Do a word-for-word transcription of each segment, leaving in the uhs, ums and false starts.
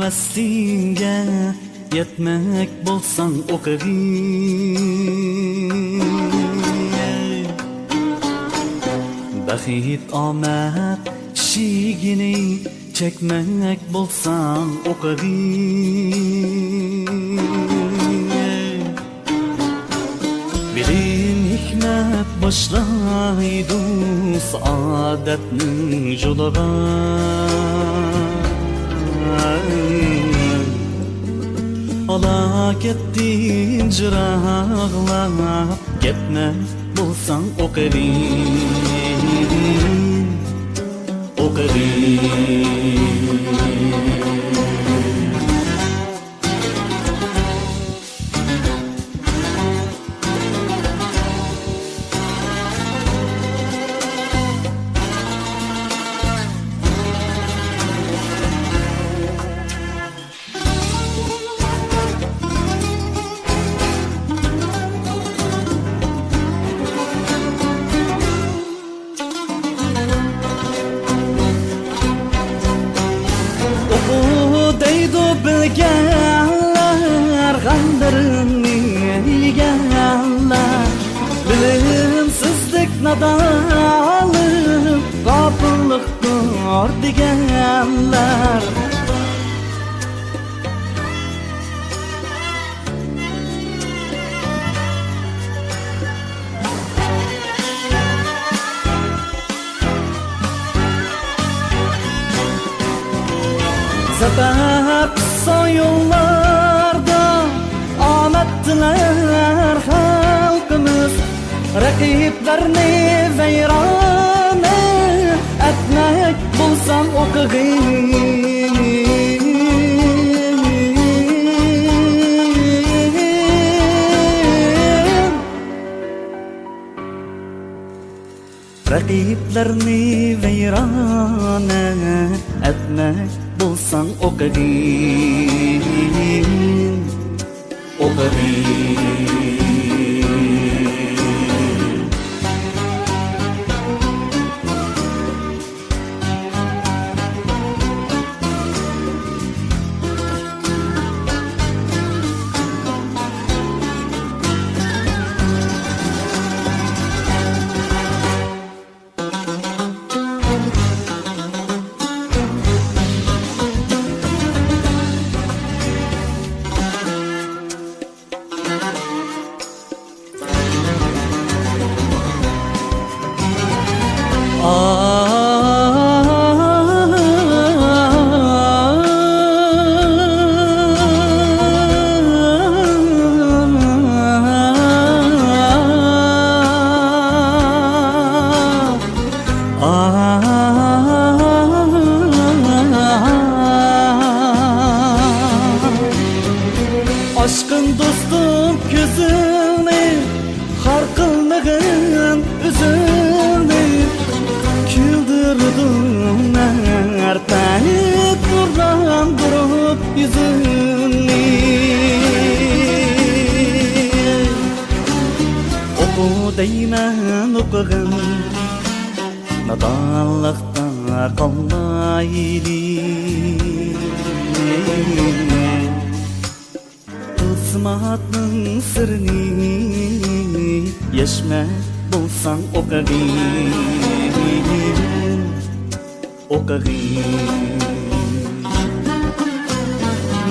ئەسلىڭگە يەتمەك بولساڭ ئوقۇغىن. بەخت ئامەت ئىشىكىنى چەكمەك بولساڭ ئوقۇغىن. بىلىم ھېكمەت باشلايدۇ سائادەتنىڭ يولىغا. ھالاكەتتىن جىراقلاپ كەتمەك بولساڭ ئوقۇغىن، ئوقۇغىن. ئوقۇ دەيدۇ بىلگەنلەر، غەملىرىمنى يېگەنلەر. بىلىمسىزلىك، نادانلىق، غاپىللىقتۇر دېگەنلەر. زەپەر قۇتسا يوللاردا، ئامەت تىلەر خەلقىمىز. رەقىبلەرنى ۋەيرانە ئەتمەك بولساڭ ئوقۇغىن. رەقىبلەرنى ۋەيرانە ئەتمەك بولساڭ ئوقۇغىن، ئوقۇغىن. ئاشقىن دوستۇم، كۆزۈڭنى خار قىلمىغىن ئۆزۈڭنى، كۈلدۈرىدۇ ھەر پەيت نۇرلاندۇرۇپ يۈزۈڭنى. ئوقۇ دەيمەن، ئوقۇغىن، نادانلىقتا قالمايلى. تىلسىماتنىڭ سىرىنى يەشمەك بولساڭ ئوقۇغىن، ئوقۇغىن.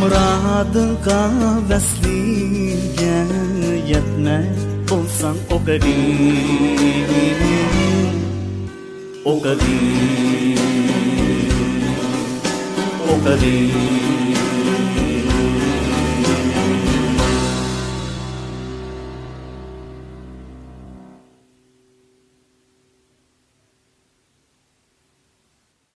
مۇرادىڭغا، ۋەسلىڭگە يەتمەك بولساڭ ئوقۇغىن، ئوقۇغىن، ئوقۇغىن.